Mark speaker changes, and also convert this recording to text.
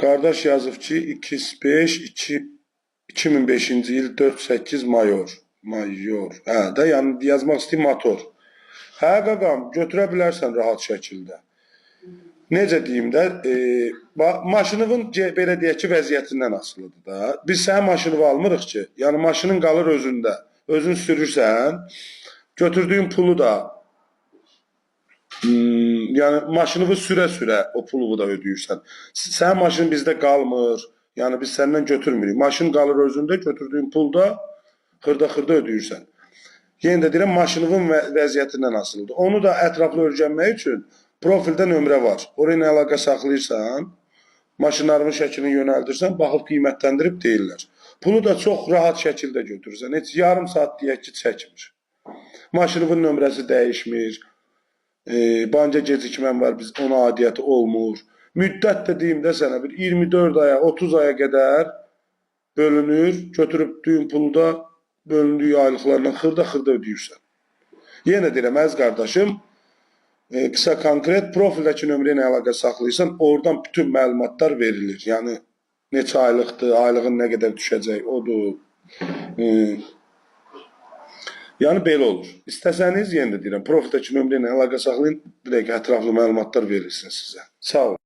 Speaker 1: Qardaş yazıb ki, X5 2 2005-ci il 4.8 mayor. Mayor. Hə, də yəni yazmaq istəyir motor. Hə, qaqam, götürə bilərsən rahat şəkildə. Necə deyim də, maşınının belə deyək ki, vəziyyətindən asılıdır da. Biz sənin maşını almırıq ki. Yəni maşının qalır özündə. Özün sürürsən, götürdüyün pulu da yəni maşını sürə-sürə o pulu da ödəyirsən. Sənin maşın bizdə qalmır. Yəni biz səndən götürmürük. Maşın qalır özündə, götürdüyün pul da xırda-xırda ödəyirsən. Yenə də deyirəm, maşınının vəziyyətindən asılıdır. Onu da ətraflı öyrənmək üçün profildə nömrə var. Oraya ilə əlaqə saxlayırsan, maşınlarımın şəklini yönəldirsən, baxıb qiymətləndirib deyirlər. Pulu da çox rahat şəkildə götürürsən. Heç yarım saat deyək ki, çəkmir. Maşınının nömrəsi dəyişmir. Banka gecikmən var, biz ona aidiyyəti olmur. Müddət də deyim də sənə bir 24 aya, 30 aya qədər bölünür. Götürübdüyün pulu da bölündüyü aylıqlarla xırda-xırda ödəyirsən. Yenə deyirəm, əziz qardaşım, qısa konkret profildəki nömrə ilə əlaqə saxlayırsan, oradan bütün məlumatlar verilir. Yəni neçə aylıqdır, aylığın nə qədər düşəcək, odur. E, Yəni belə olur. İstəsəniz, yenə də deyirəm, profildəki nömrə ilə əlaqə saxlayın, bir dəqiqə ətraflı məlumatlar verilsin sizə. Sağ olun.